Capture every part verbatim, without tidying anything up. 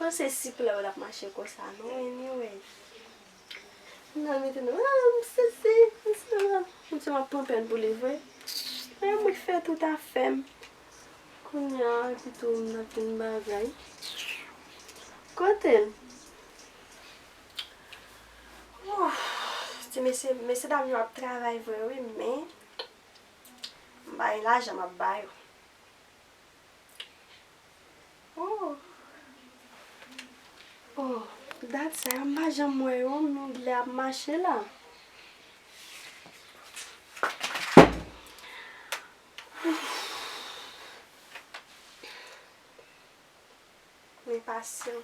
Se siplè w l ap mache konsa, non, anyway. Nan mete nan, ah, m sezi, m sezi. M di m ap pran pèn pou li vre. Men mwen fè tout afè m. Kounye a, epi tou m nan vin bagay. Kote l? Ouf, ti mesye, mesye dam yo ap travay vre wi, men m bay lajan m ap ba yo. Oh. Oh, dat sa yo, m pa janm wè yo, men lè ap mache la. Men pasyan,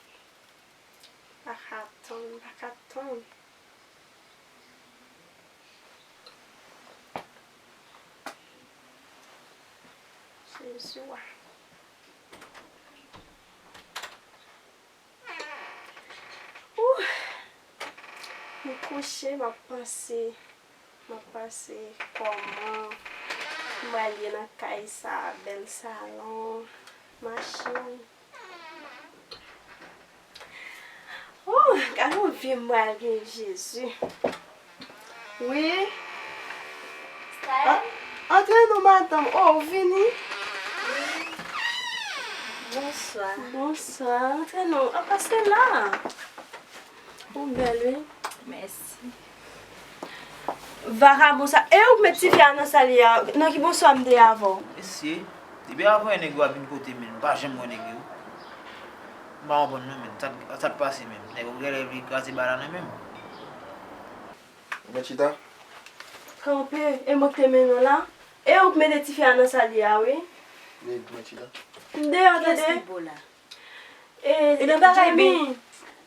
pa ka tann, pa ka tann. Jezi a. Ouh! M kouche, m ap panse, m ap panse kòman m pral ye nan kay sa, bèl salon, machin. Oh, gade yon vi m pral gen, Jezi. Wi. An-, antre non, madanm. Oh, ou vini? Wi. Bonswa. Bonswa. Antre non. Ah, pase la. Ou bèl, wi. Mèsi. Vakabon sa. E ou k met tifi a nan sal li a? Nan ki bonswa m te avè w? Mesye, depi avan yè nèg yo ap vin kote m, m pa janm wè nèg yo. M pa konprann non, men. Sa, sa k pase menm? Nèg yo genlè vle kraze bal la nan men m. Mwen chita. Kanpe, e mwen k te mennen w la. E ou k mete tifi a nan sal li a, wi. Wi, mwen chita. M deyò, tande. Kiyès ki bo la? E, e nan bagay Jimmy,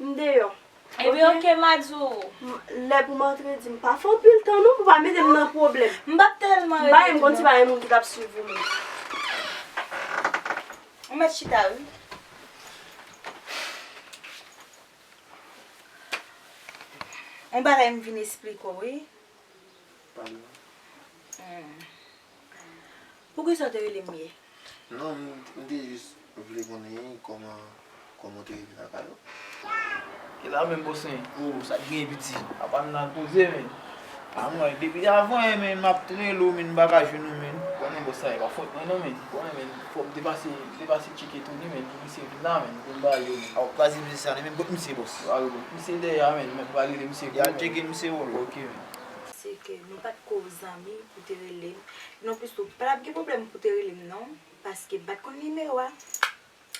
m deyò. Ebyen, oke, m a di w. M, lè pou m antre, di m pa fè anpil tan non, pou pa mete m nan pwoblèm. M p ap tèlman rete. M pa renmen konn si pa gen moun ki t ap swiv ou menm. Ou mèt chita, wi. Yon bagay m vin esplike w, wi. Pale. Hmm. Poukisa w te rele m yè? Non, m, m te jis vle konnen kòman, kòman w te rive lakay ou. E la menm, bòs, men. Oh, sa t gen piti. Apa n nan koze, men. A mwen, depi avan yè, men, m ap rele w, men, m pa ka jwenn ou, men. Konnen, bòs, sa e pa fòt mwen, non, men. Konnen, men, fò m te pase, te pase tcheke Tony, men, pou misye vin la, men, pou m ba yo, men. A, w pa di misye sa, men, kot misye, bòs? Al, misye dèyè a, men, men, pral rele misye. Y al tcheke misye, bro. Ok, men. Se ke nou pa t ko zanmi pou te rele m. Nonplis tou, pa t ap gen pwoblèm pou te rele m, non, paske m pa t konn nimewo a.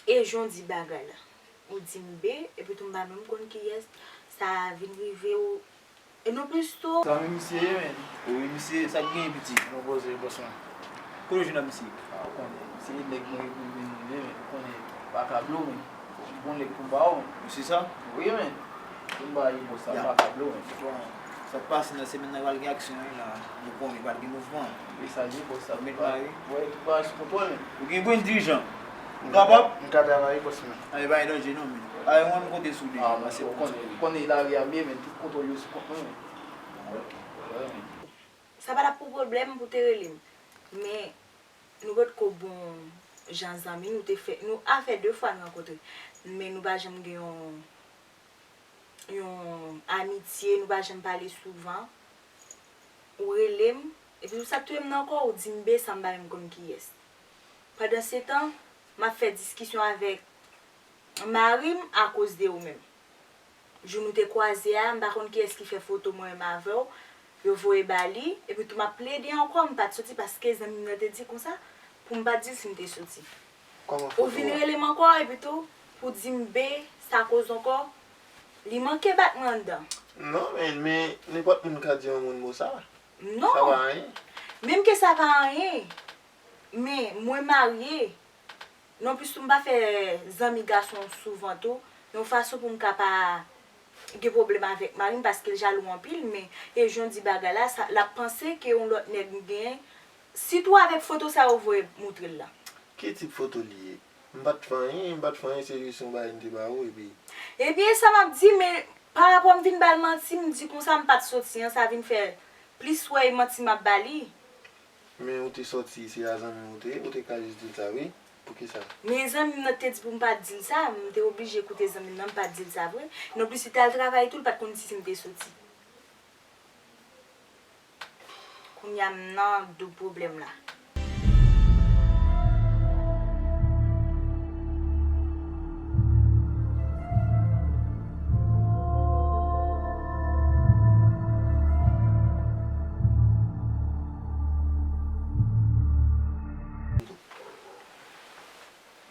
E jan w di bagay la. Ou di m B, epi tou m pa menm konn kiyès sa vin rive w. E nonplis tou. Zanmi misye ye, men. Wi, misye, sa k genyen, piti? Nou poze, bòs mwen. Kote w jwenn ak misye? A, ou konnen, misye e nèg mwen epi vin, men, ou konnen, m pa ka blo, men. Bon nèg pou m ba w. Misye sa? Wi, men. Pou m ba yo, bòs, sa m pa ka blo, men. Bon, sa k pase nan semèn nan, pral gen aksyon, wi, la. Nou konnen, pral gen mouvman. E sa l ye, bòs, sa. Ou met la, wi. Wè, tout bagay sou kontwòl, men. Ou gen bon dirijan. M kapab? M ka travay, bòs, men. A, e pa gen danje, non, men. A, e mwen, m konte sou li. A, men, ou konnen, ou konnen lari a m ye, men, tout kontwòl yo sou kont mwen, men. Wè, men. Sa pa t ap pou pwoblèm pou te rele m. Men, nou potko bon jan zanmi, nou te fè, nou, a fè de fwa n rankontre. Men nou pa janm gen yon, yon amitye, nou pa janm pale souvan. Ou rele m, epi sa touye m nan kò, ou di m B san m pa menm konn kiyès. Pandansetan, m ap fè diskisyon avèk mari m akoz de ou menm. Jou nou te kwaze a, m pa konn kiyès ki fè foto mwen menm avè w, yo voye ba li, epi tou m ap plede ankò, m pa t soti paske zanmi m nan te di konsa pou m pa t di l si m te soti. Kòman foto a? Ou vin rele m ankò, epi tou, pou di m B sa koz ankò, li manke bat mwen anndan. Non, men, men nenpòt moun ka di yon moun mo sa. Non. Sa pa anyen. Menm ke sa pa anyen, men mwen marye. Nonplis tou, m pa fè zanmi gason souvan tou, yon fason pou m ka pa gen pwoblèm avèk mari m, paske l jalou anpil, men e jan w di bagay la, sa, l ap panse ke yon lòt nèg m genyen, sitou avèk foto sa yo voye moutre l la. Ki tip foto li ye? M pa t fè anyen, m pa t fè anyen, se jis yon bagay m te ba ou, epi. Ebyen, sa m ap di, men pa rapò m vin ba l manti, m di konsa m pa t soti an, sa vin fè plis wè e manti m ap ba li. Men ou te sòti, se a zanmi w ou te ye, ou te ka jis di l sa, wi. Poukisa? Men zanmi m nan te di pou m pa t di l sa, m te oblije koute zanmi m nan, m pa t di l sa vre. Nonplis, li t al travay tou, li pa t konn si m te soti. Kounye a m nan doub pwoblèm la.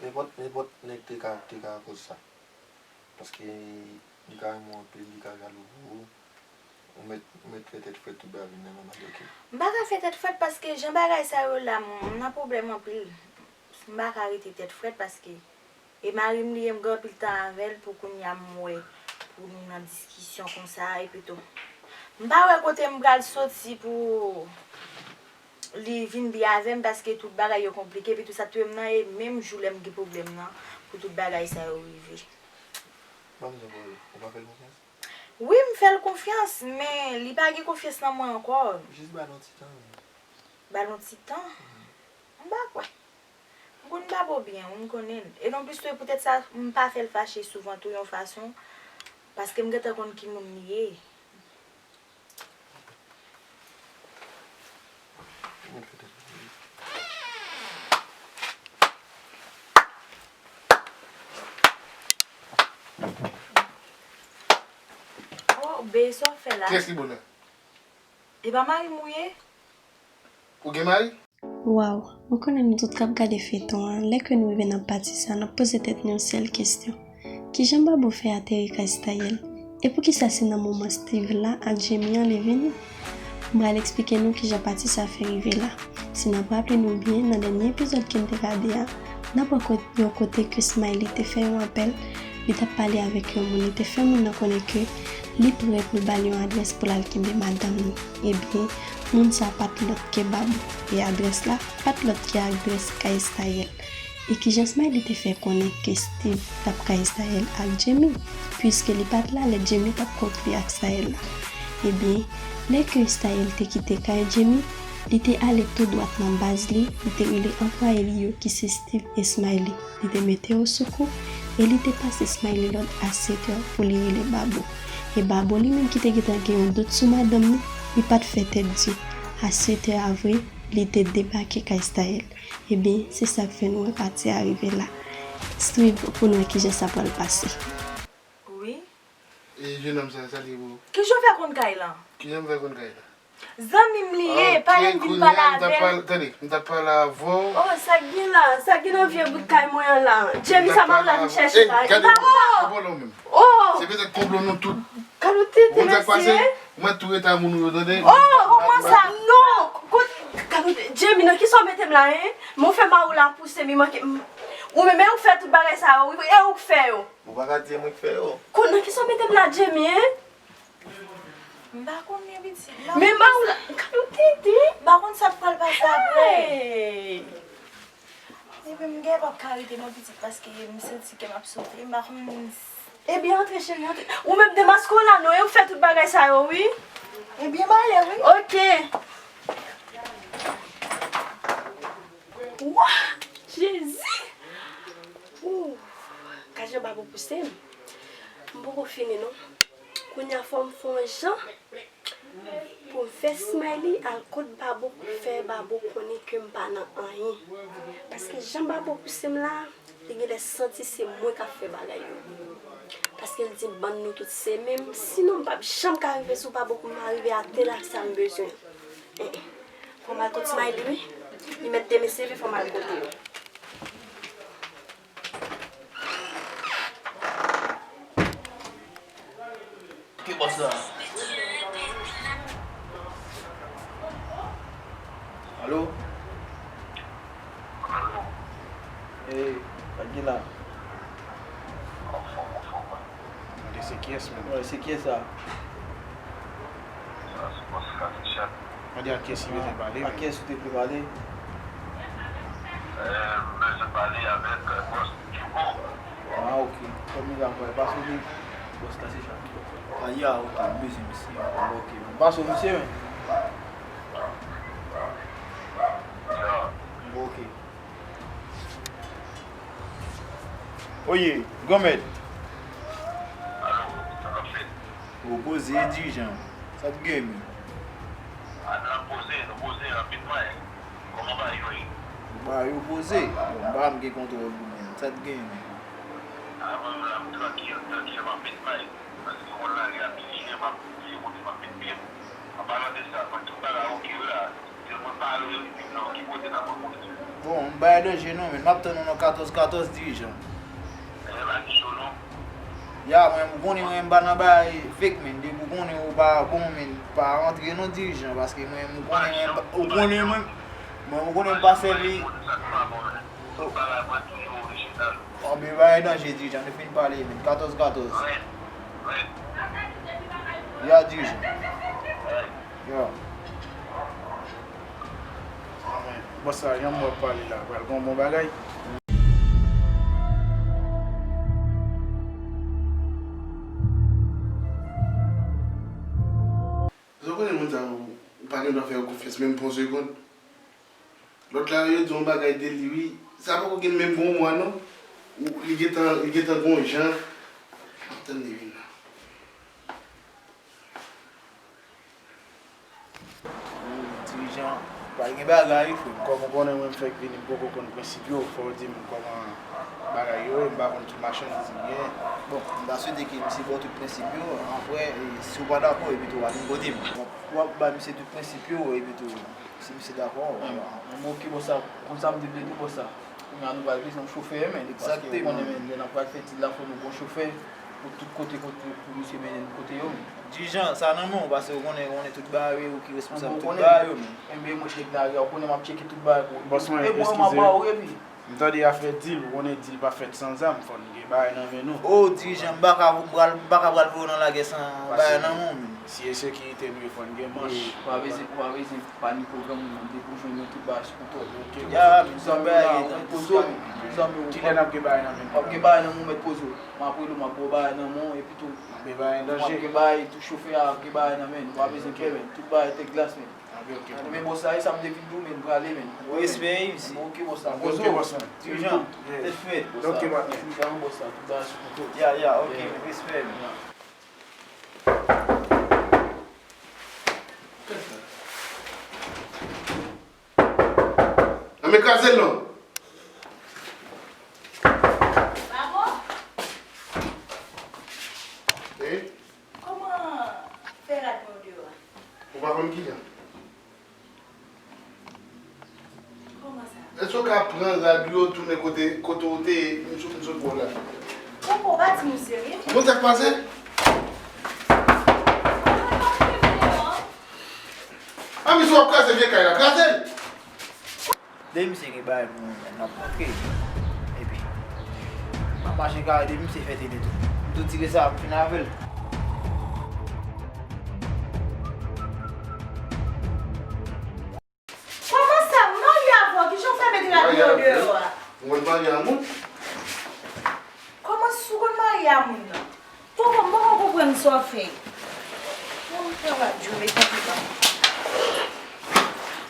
Nenpòt, nenpòt nèg te ka, te ka koz sa. Paske li ka renmen w anpil, li ka jalou pou ou. Ou mèt, ou mèt fè tèt frèt tout bagay vin nòmal, oke? M pa ka fè tèt frèt paske jan bagay sa yo la, m nan pwoblèm anpil. M pa ka rete tèt frèt paske e mari m li ye, m gen anpil tan avè l pou kounye a m wè pou nou nan diskisyon konsa epi tou. M pa wè kote m pral soti pou li vin byen avè m paske tout bagay yo konplike epi tou sa tou m nan e menm jou lè m gen pwoblèm nan pou tout bagay sa yo rive. Ban m di w, ou pa fè l konfyans? Wi, m fè l konfyans, men li pa gen konfyans nan mwen ankò. Jis ba l yon ti tan. Ba l yon ti tan? M pa kwè. M konn Babo byen, wi, m konnen l. E nonplis tou, e poutèt sa, m pa fè l fache souvan tou yon fason, paske m gentan konn ki moun li ye. Oh, bebe, sa w fè la? Kiyès ki bòlè? E pa mari m ou ye? Ou gen mari? Waw, mwen konnen nou tout k ap gade feyton an, lè ke nou rive nan pati sa, n ap poze tèt nou yon sèl kesyon. Kijan Babo fè ateri kay Stayel? E poukisa se nan moman Steve la ak Jamie an li vini? M pral eksplike nou kijan pati sa fè rive la. Si n ap raple nou byen, nan dènye epizòd ke n te gade a, n ap wè kot-, yon kote ke Smiley te fè yon apèl, li t ap pale avèk yon moun, li te fè moun nan konnen ke li prè pou l ba l yon adrès pou l al kenbe madanm li. Ebyen, moun sa pa t lòt ke Babo, e adrès la pa t lòt ke adrès kay Stayel. E kijan Smiley te fè konnen ke Steve t ap kay Stayel ak Jamie, piske li pa t la lè Jamie t ap kouri ak Stayel la? Ebyen, lè ke Stayel te kite kay Jamie, li te ale tou dwat nan baz li, li te rele anplwaye li yo ki se Steve e Smiley. Li te mete yo sou kou e li te pase Smiley lòd a sèt è pou li rele Babo. E Babo li menm ki te gentan gen yon dout sou madanm li, li pa t fè tèt di. A sèt è a vre, li te debake kay Stayel. Ebyen, se sa k fè nou wè pati a rive la. Swiv pou n wè kijan sa pral pase. Wi. E jenòm sa, sa li ye pou ou? Kijan w fè konn kay lan? Kijan m fè konn kay la? Zanmi m li ye, pale m vin pale avè l. Tande, m t ap pale avè w. Oh, sa k gen la? Sa k gen nan vye bout kay mwen an la? Jamie sa m ap la vin chèche la. Gade, konplo nou menm. Oh! Se petèt konplo nou tout. Gade w tete mesye. Mwen tou rete a moun ou yo, tande. Oh, kòman sa? Non! Kote, gade, Jamie, nan kisa w mete m la, en? Men w fè mari w la pouse m, li manke m. Ou menm, e ou k fè tout bagay sa yo, wi, e ou k fè yo. Ou pa ka di e mwen k fè yo. Kon, nan kisa w mete m la, Jamie, en? M pa konnen, pitit. Men mari w la, gade w tete. M pa konn sa k pral pase apre. Hey! Epi m gen p ap ka rete non pitit paske m santi kè m ap sote. M pa konn. Ebyen, antre, cheri, antre. Ou menm demaske w la non, e ou k fè tout bagay sa yo, wi. Ebyen, m ale, wi. Oke. Wa! Jezi! Ou! Gad jan Babo pouse m. M poko fini, non. Kounye a fò m fè yon jan pou m fè Smiley al kot Babo pou fè Babo konnen ke m pa nan anyen. Paske jan Babo pouse m la, li genlè santi se mwen k ap fè bagay yo. Paske l di bann nou tout se menm. Sinon, m p ap janm ka rive sou Babo pou m arive atè l ak sa m bezwen. Eh, eh. Fò m al kot Smiley, wi. Li mèt demen se li, fò m al kote yo. Ki bòs la? Alo? Ey, sa k gen la? Mande se kiyès menm? Wi, se kiyès sa? Mande a kiyès li bezwen pale menm. A kiyès ou te vle pale? M bezwen pale avèk bòs Djougo. Ah, ok. Kòm li la, mwen pase w li. Bòs la se Jacques. Ah, ya, ok, m bezwen misye. Ok, m pase w misye, men. Ya. Ok. Ye, granmèt. Alo, sa k ap fèt? Ou poze, dirijan. Sa k gen, men? A, n ap poze, nou poze, anpil may. Kòman bagay yo ye? Bagay yo poze. Bon, m pa m gen kontwòl pou mwen. Sa k gen, men? A, mwen, mwen, m trankil, trankil, m ap met may. Paske mwen lari a pliye, m ap pliye kote m ap met pye m. An palan de sa, mwen, tout bagay oke la. Bon, m bay danje non, men m ap tann ou nan katòz katòz, dirijan. Ya, mwen, ou konnen mwen m pa nan bay fake, men depi ou konnen ou pa bon, men pa rantre non, dirijan, paske mwen, ou konnen mwen, ou konnen mwen, mwen, ou konnen m pa sèvi. Anben, bay danje, dirijan, nou fin pale, men katòz katòz. Ya, dirijan. Ya. Bòs la, jan m wè w ap pale la, pral gon bon bagay. Sa w konnen moun sa yo, ou pa gen dwa fè yo konfyans menm pou yon segonn. Lòt la, yo di yon bagay de li, wi. Sa poko gen menm gon mwa, non. Ou, li gentan, li gentan gon jan. M ap tann li vin la. Dirijan, pral gen bagay, frè m. Kòm ou konnen mwen m fèk vini, m poko konn prensip yo, fò w di m kòman bagay yo ye, m pa konn tout machandiz m gen. Bon, m ta swete ke misye ba w tout prensip yo, apre, e, si w pa dakò, epi tou w a vin kote m. W ap, w ap ba misye tout prensip yo, epi tou, si misye dakò, w a. Bon, oke, bòs la, konn sa m te vle di, bòs la. Kounye a nou pral bezwen yon chofè, men, paske ou konnen, men, lè n ap pral fè dil la, fò nou gon chofè pou tout kote, kote, pou misye mennen n kote yo, men. Dirijan, sa nan men w, paske ou konnen, ou konnen tout bagay, ou ki responsab tout bagay yo, men. Enben, mwen, nèg lari a, ou konnen m ap tcheke tout bagay pou ou. Bòs mwen, eskize m. M tande y ap fè dil, ou konnen dil pa fèt san zam, fò n gen bagay nan men nou. O, dirijan, m pa ka pral, m pa ka pral voye w nan lagè san bagay nan men w, men. Si e sekirite nou ye, fò n gen manch. Wi, ou pa bezwen, ou pa bezwen panike granmoun nan, depi w jwenn mwen tout bagay sou kontwòl. Ok, ya, men tout bagay, ou mèt poze w, tout zanmi w. Kilè n ap gen bagay nan men nou? W ap gen bagay nan men w, ou mèt poze w. M ap rele w, m ap ba w bagay nan men w, epi tou, w ap gen bagay tou, chofè a ap gen bagay nan men l, ou pa bezwen pè, men, tout bagay tèt glas, men. Ok, ok. Men bòs la, e sa m te vin di w, men, m prale, men. Respè, wi, mesye. Ok, bòs la. Ok, bòs la. Dirijan, tèt frèt. Ok, patnè. Dirijan, bòs la, tout bagay sou kontwòl. Ya, ya, ok, respè, men. Nan men kraze l non. Babo? Wi? Kòman fè rad mwen deyò a? Ou pa konn kijan? Kòman sa? Èske w ka pran rad yo tounen kote, kote w te ye, m sot, m sot wè w la? Kòman w pa di nou serye? Bon, sa k pase? Kòman w pa mete m deyò? A, misye w ap kraze vye kay la, kraze l! Depi misye gen bagay pou mwen, n ap rantre. Epi, m ap mache kare depi misye fè tete tou. M tou tire sa, m fin avè l. Kòman sa? M marye avè w, kijan w fè met rad mwen deyò a? Mwen marye a moun? Kòman si w konn marye a moun nan? Poko, m poko konprann sa w fè. Bon, travay di w met anpil pa.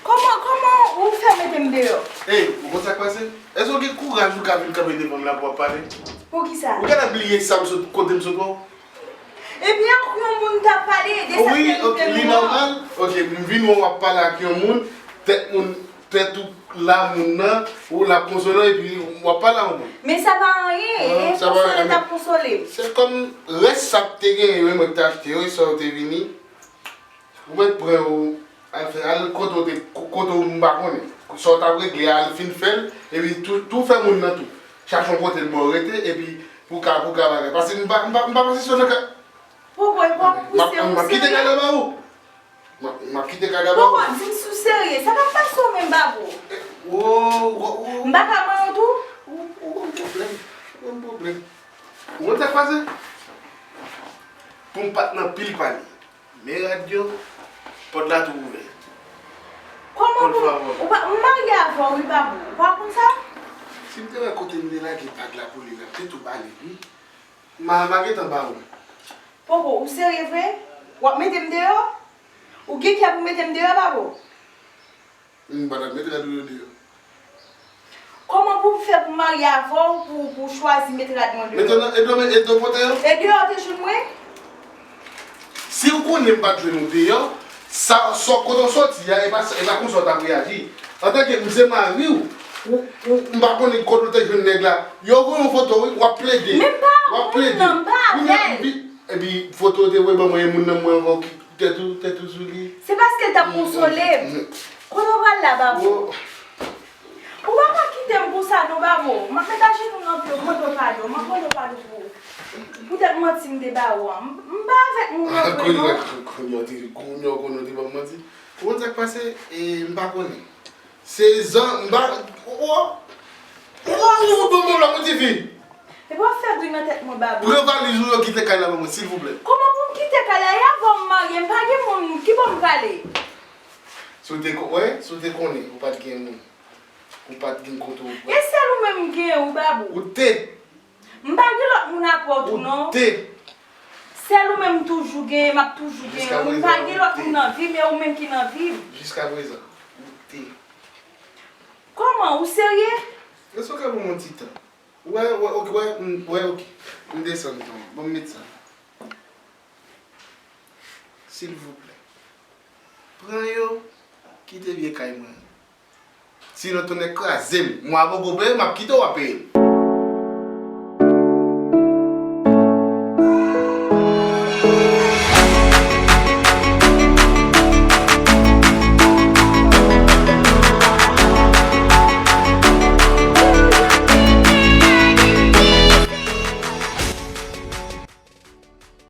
Kòman, kòman ou fè mete m deyò? Ey, ou konn sa k pase? Èske w gen kouraj ou ka vin kanpe devan m la pou w ap pale? Poukisa? Ou genlè bliye sa m sot, kote m sot wè w? Epi ak yon moun t ap pale de sa k te rive m nan. Wi, ok, li nòmal. Ok, m vin wè w ap pale ak yon moun, tèt moun, tèt ou la moun nan, ou l ap konsole w, epi w ap pale a yon moun. Men sa pa anyen, e konsole t ap konsole m. Se kòm rès sa k te genyen yo, mwen k te achte yo, e sa yo te vini. Ou mèt pran yo, al fè, al kote w te, ko-, kote w m pa konnen. Sa w t ap regle a, al fin fè l, epi tou, tou fè moun nan tou. Chache yon kote l ba w rete, epi pou ka, pou ka bagay. Paske m pa, m pa, m pa panse si w nan ka. Poko, e pa w pouse, m ap kite kay la ba ou. M ap, m ap kite kay la ba ou. Poko, di m si w serye. Sa k ap pase w menm, Babo? Wo, wo, wo. M pa ka manyen w tou? Ou, ou gon pwoblèm. Ou gon pwoblèm. Ou konn sa k pase? Pou m pa t nan pil pale. Men rad yo, pòt la tou ouvè. Kòman pou ou pa, m marye avè w wi, Babo, ou pa konn sa? Si m te wè kote m te lage bag la pou li la, m te tou ba li l wi. M a, m a gentan ba ou l. Poko, ou serye vre? W ap mete m deyò? Ou gen kè pou mete m deyò, Babo? M pa t ap mete rad ou yo deyò. Kòman pou m fè pou m marye avè w pou, pou w chwazi met rad mwen deyò? Edo, Edo, Edo pote yo? E deyò w te jwenn mwen? Si w konnen m pa t jwenn ou deyò, sa, sa, kote w soti a, e pa, e pa konsa w t ap reyaji. Antanke m se mari w, ou, ou, m pa konnen kote w te jwenn nèg la. Yo voye yon foto, wi, w ap plede. Men m pa wè moun nan, m pa wè l. Epi foto w te voye ban mwen, e moun nan mwen ankò ki tèt ou, tèt ou sou li. Se paske l t ap konsole m. Kote w pral la, Babou? Ou pa ka kite m konsa non, Babou. M ap met ajenou nan pye w, mande w padon, m ap mande w padon pou, poutèt manti m te ba ou an. M, m pa avèk moun nan vre non. Kounye a, kounye a, kounye a w konnen w te ban m manti. Ou konn sa k pase? E, m pa konnen. Se zan, m pa, o, o, o, ou bon pwoblèm, ou ti fi. Epi w ap fè bri nan tèt mwen, Babou. Pran valiz ou yo, kite kay la ban mwen, silvouplè. Kòman pou m kite kay la? E avè w m marye, m pa gen moun, ki bò m prale? Si w te ko-, wè, si w te konnen, ou pa t gen moun. Ou pa t gen kote w pral. E sèl ou menm m genyen wi, Babou. Ou te. M pa gen lòt moun aprè w tou non. Ou te. Sèl ou menm m toujou genyen, m ap toujou genyen wi. M pa gen lòt moun nan vi m, e ou menm ki nan vi m. Jiskaprezan, ou te. Kòman? Ou serye? Èske w ka ban m yon ti tan? Wè, wè, ok, wè, m, wè, ok. M desann tan. Ban m met sa. Silvouplè. Pran yo, kite vye kay mwen. Sinon, tonnè kraze m. Mwen a poko peye, m ap kite w ap peye m.